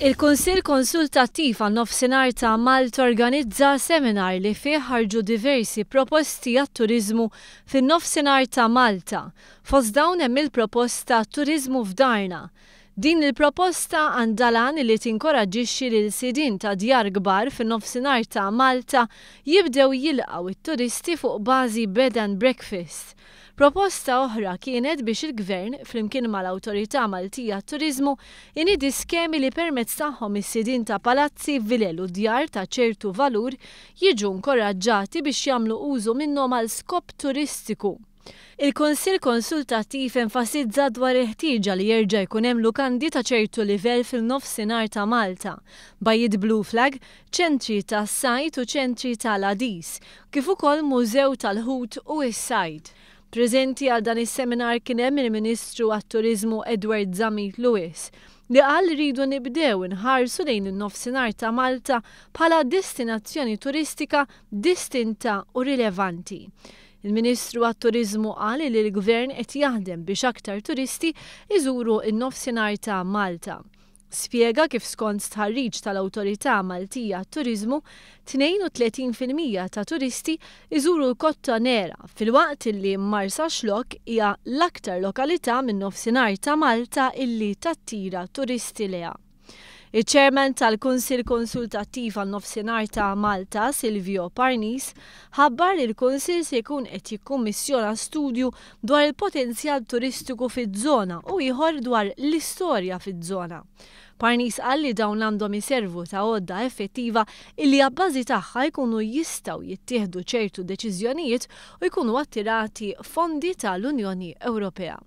Il-Kunsill Konsultattiv għan-Nofsinhar ta' Malta organizza seminar li fih ħarġu diversi proposti għat-turiżmu fin-Nofsinhar ta' Malta. Fost dawn hemm il-proposta 'Turiżmu f'Darna'. Din il-proposta għandha l-għan li tinkoraġġixxi lil sidien ta' djar kbar fin-Nofsinhar ta' Malta jibdew jilqgħu t-turisti fuq bażi bed and breakfast. Proposta oħra kienet biex il-Gvern, flimkien mal-Awtorità Maltija għat-Turiżmu, iniedi skemi li permezz tagħhom is-sidien ta' palazzi, vilel u djar ta' ċertu valur jiġu nkoraġġati biex jagħmlu użu minnhom għal skop turistiku. Il-Kunsill Konsultattiv enfasizza dwar il-ħtieġa li jerġa' jkun hemm lukandi ta' ċertu livell fil-Nofsinhar ta' Malta, bajjiet Blue Flag, ċentri tas-sajd u ċentri tal-għadis, kif ukoll mużew tal-ħut u s-sajd. Preżenti għal dan is-seminar kien hemm il-Ministru għat-Turiżmu Edward Zammit Lewis, li qal li rridu nibdew inħarsu lejn in-Nofsinhar ta' Malta bħala destinazzjoni turistika distinta u rilevanti. Il-Ministru għat-Turiżmu qal li l-Gvern qed jaħdem biex aktar turisti jżuru n-Nofsinhar ta' Malta. Spjega kif skont stħarriġ tal-Awtorità Maltija għat-Turiżmu, 32% ta' turisti jżuru l-Kottonera filwaqt illi Marsaxlokk hija l-aktar lokalità min-Nofsinhar ta' Malta illi tattira turisti lejha. Iċ-Chairman tal-Kunsill Konsultattiv għan-Nofsinhar ta' Malta, Silvio Parnis, ħabbar li l-Kunsill se jkun qed jikkummissjona studju dwar il-potenzjal turistiku fiż-żona u ieħor dwar l-istorja fiż-żona. Parnis qal li dawn għandhom iservu ta' għodda effettiva illi abbażi tagħha jkunu jistgħu jittieħdu ċertu deċiżjonijiet u jkunu attirati fondi tal-Unjoni Ewropea.